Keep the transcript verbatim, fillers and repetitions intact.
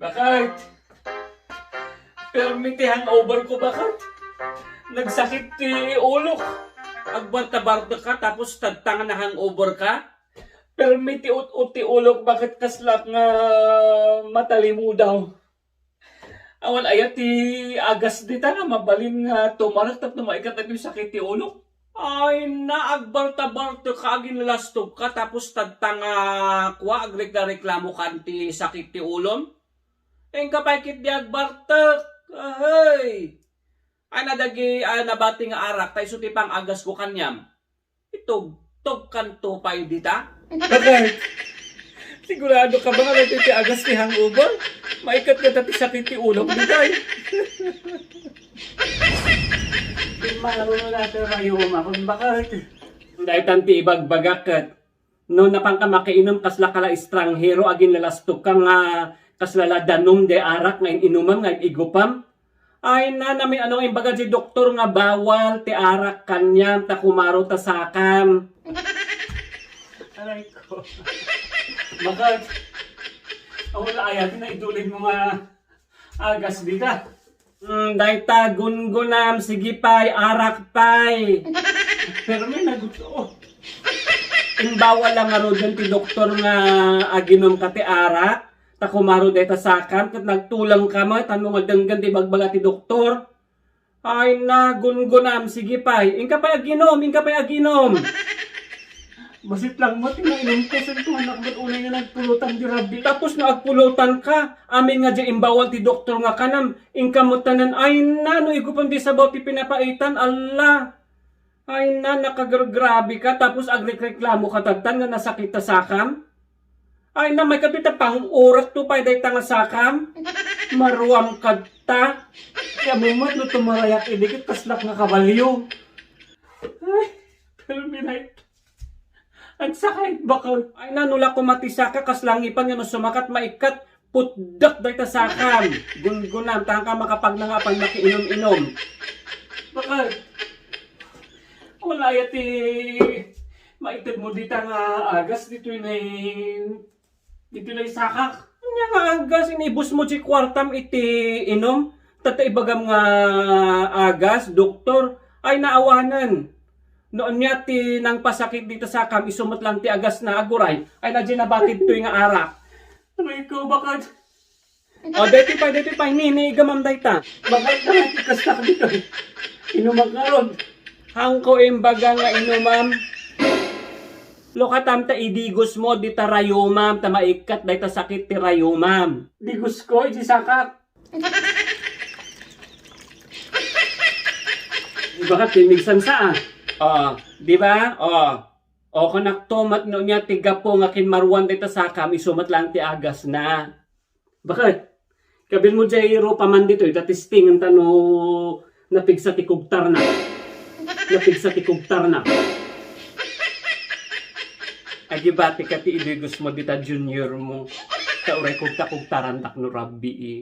Bakit? Permi ti hangover ko, bakit? Nagsakit ti ulok. Agbarta-barta ka, tapos tadtang na hangover ka? Permi ti ut-ut ti ulok, bakit kaslak nga matalimudaw? Awan aya ti agas dita nga mabalin nga tumarek tapno maikat dagiti sakit ti ulok? Ay na, agbarta-barta ka, aginlastog ka, tapos tadta nga kua, agreklareklamo ka ti sakit ti ulom? Inka pay ket di agbartek. Ahay! Ay na dagi a nabati nga arak, ta isu ti pang-agas ko kaniam. Itugtog kanto pay dita? Bakit? Sigurado ka ba nga daytoy ti agas ti hangover? Maikat nga ti sakit ti ulok dita, eh. Di maruno na ti rayuma, kung bakit. Daytan ti ibagbagak ket no napanka makiinum, kasla ka la estranghero, aginlalastog ka nga kasla la danum di arak nga in-inumam nga in-igupam. Ay na, nami-, ano nga imbaga di doktor nga bawal ti arak kaniam ta kumaro ta sakam. Aray ko. Bakit? Ang wala aya, di na idulin mo nga agas dita. Hmm, dayta, gungunam, sige pay, arak pay. Pero may nagusto. Imbawal lang ngaruden ti doktor nga aginum ka ti arak, ta kumaro dayta sakam, ket nagtulang ka met, ano nga denggen ti bagbaga ti doktor. Ay na, gungunam, sige pay. Inka pay aginum, inka pay aginum. Basit lang mo, tinainom ko, saan ko anak mo, unay nga nagpulutan di rabi. Tapos no agpulutan ka, amin nga di imbawal ti doktor nga kanam, inka mo tanan, ay na, no igupam di sabaw ti pinapaitan, Allah. Ay na, nakagragrabi ka, tapos agrekreklamo ka tagtan nga nasakit ta sakam? Ay na, may kapita pang-urat to pay dayta nga sakam? Maruam kadta. Kaya mo met no tumarayak idikit, kaslak nga kabalyo. Ay, pero binay. Agsakit, bakal. Ay na, nula kumatisaka, kas langipan nga no sumakat, maikkat, putdak dayta sakam. Gungunam, tanka makapagnangapan, makiinom-inom. Bakal. Wala ya ti maited mo dita nga agas ditoy na, ditoy na isakak. Anya nga agas, inibus mo di kuartam iti inom? Tatta ibagam nga agas, doktor, ay naawanan. No anya ti nangpasakit dita sakam, isu met lang ti agas na aguray, ay na di nabatid toy nga arak. Aray ko, bakal. O, daytoy pay, daytoy pay, ni, ni, igamam dayta. Bakit na nga ti kastak dito? Inumak nga ron. Hangko imbaga nga inumam. Lukatam ta idigos mo dita rayumam, ta maikkat dayta sakit ti rayumam. Digos ko, iti sakak. Bakit tinigsan sa, ah? O, di ba? O. O, kunakto met no nya ti gapu nga kinmaruan dayta sakam, isu met lang ti agas na. Bakit? Kabil mo jay rupa man ditoy, ta testingan ta no napigsa ti kugtarna. Napigsa ti kugtarna. Agibati ka ti idugos mo dita junior mo. Ta uray kugta-kugtarandak no rabbi, eh.